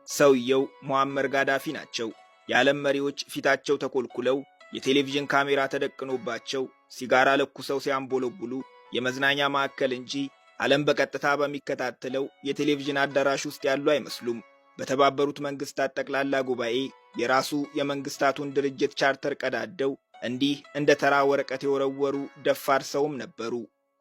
ሰውየው ሙአመር ጋዳፊ ናቸው። የዓለም መሪዎች ፊታቸው ተኮልኩለው፣ የቴሌቪዥን ካሜራ ተደቅኖባቸው፣ ሲጋራ ለኩሰው ሲያንቦለቡሉ የመዝናኛ ማዕከል እንጂ ዓለም በቀጥታ በሚከታተለው የቴሌቪዥን አዳራሽ ውስጥ ያሉ አይመስሉም። በተባበሩት መንግስታት ጠቅላላ ጉባኤ የራሱ የመንግስታቱን ድርጅት ቻርተር ቀዳደው እንዲህ እንደ ተራ ወረቀት የወረወሩ ደፋር ሰውም ነበሩ።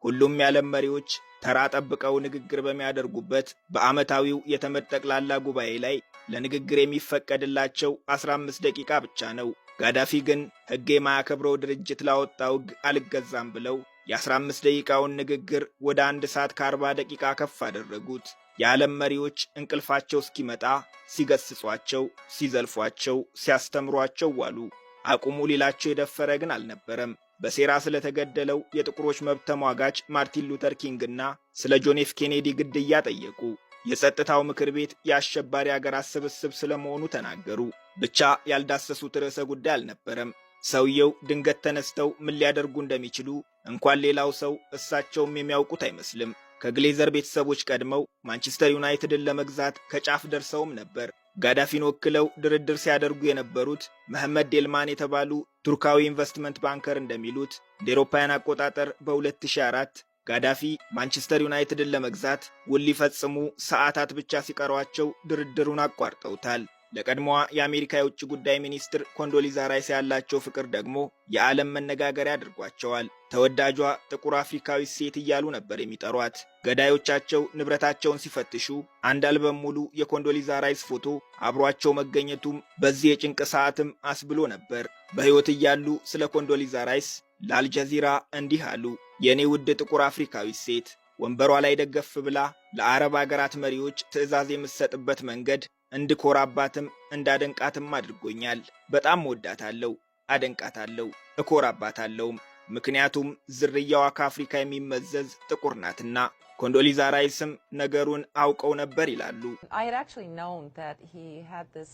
ሁሉም የዓለም መሪዎች ተራ ጠብቀው ንግግር በሚያደርጉበት በዓመታዊው የተመድ ጠቅላላ ጉባኤ ላይ ለንግግር የሚፈቀድላቸው 15 ደቂቃ ብቻ ነው። ጋዳፊ ግን ሕግ የማያከብረው ድርጅት ላወጣው ሕግ አልገዛም ብለው የ15 ደቂቃውን ንግግር ወደ 1 ሰዓት ከ40 ደቂቃ ከፍ አደረጉት። የዓለም መሪዎች እንቅልፋቸው እስኪመጣ ሲገስጿቸው፣ ሲዘልፏቸው፣ ሲያስተምሯቸው ዋሉ። አቁሙ ሊላቸው የደፈረ ግን አልነበረም። በሴራ ስለተገደለው የጥቁሮች መብት ተሟጋች ማርቲን ሉተር ኪንግና ስለ ጆን ኤፍ ኬኔዲ ግድያ ጠየቁ። የጸጥታው ምክር ቤት የአሸባሪ አገራት ስብስብ ስለመሆኑ ተናገሩ። ብቻ ያልዳሰሱት ርዕሰ ጉዳይ አልነበረም። ሰውየው ድንገት ተነስተው ምን ሊያደርጉ እንደሚችሉ እንኳን ሌላው ሰው እሳቸውም የሚያውቁት አይመስልም። ከግሌዘር ቤተሰቦች ቀድመው ማንቸስተር ዩናይትድን ለመግዛት ከጫፍ ደርሰውም ነበር። ጋዳፊን ወክለው ድርድር ሲያደርጉ የነበሩት መሐመድ ዴልማን የተባሉ ቱርካዊ investment banker እንደሚሉት፣ እንደ አውሮፓውያን አቆጣጠር በ2004 ጋዳፊ ማንቸስተር ዩናይትድን ለመግዛት ውል ሊፈጽሙ ሰዓታት ብቻ ሲቀሯቸው ድርድሩን አቋርጠውታል። ለቀድሞዋ የአሜሪካ የውጭ ጉዳይ ሚኒስትር ኮንዶሊዛ ራይስ ያላቸው ፍቅር ደግሞ የዓለም መነጋገሪያ አድርጓቸዋል። ተወዳጇ ጥቁር አፍሪካዊ ሴት እያሉ ነበር የሚጠሯት። ገዳዮቻቸው ንብረታቸውን ሲፈትሹ አንድ አልበም ሙሉ የኮንዶሊዛ ራይስ ፎቶ አብሯቸው መገኘቱም በዚህ የጭንቅ ሰዓትም አስብሎ ነበር። በሕይወት እያሉ ስለ ኮንዶሊዛ ራይስ ለአልጀዚራ እንዲህ አሉ። "የእኔ ውድ ጥቁር አፍሪካዊ ሴት ወንበሯ ላይ ደገፍ ብላ ለአረብ አገራት መሪዎች ትዕዛዝ የምትሰጥበት መንገድ እንድኮራባትም እንዳደንቃትም አድርጎኛል። በጣም እወዳታለሁ፣ አደንቃታለሁ፣ እኮራባታለሁም። ምክንያቱም ዝርያዋ ከአፍሪካ የሚመዘዝ ጥቁር ናትና።" ኮንዶሊዛ ራይስም ነገሩን አውቀው ነበር ይላሉ። I had actually known that he had this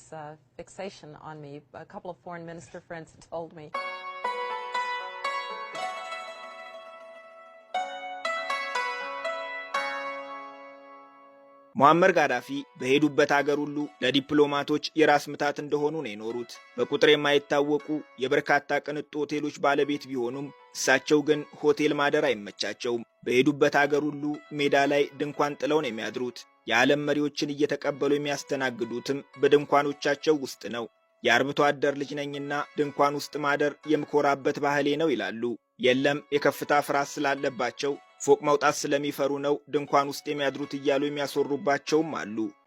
fixation on me. A couple of foreign minister friends had told me. ሙአመር ጋዳፊ በሄዱበት አገር ሁሉ ለዲፕሎማቶች የራስ ምታት እንደሆኑ ነው የኖሩት። በቁጥር የማይታወቁ የበርካታ ቅንጡ ሆቴሎች ባለቤት ቢሆኑም እሳቸው ግን ሆቴል ማደር አይመቻቸውም። በሄዱበት አገር ሁሉ ሜዳ ላይ ድንኳን ጥለው ነው የሚያድሩት። የዓለም መሪዎችን እየተቀበሉ የሚያስተናግዱትም በድንኳኖቻቸው ውስጥ ነው። "የአርብቶ አደር ልጅ ነኝና ድንኳን ውስጥ ማደር የምኮራበት ባህሌ ነው" ይላሉ። የለም፣ የከፍታ ፍርሃት ስላለባቸው ፎቅ መውጣት ስለሚፈሩ ነው ድንኳን ውስጥ የሚያድሩት እያሉ የሚያስወሩባቸውም አሉ።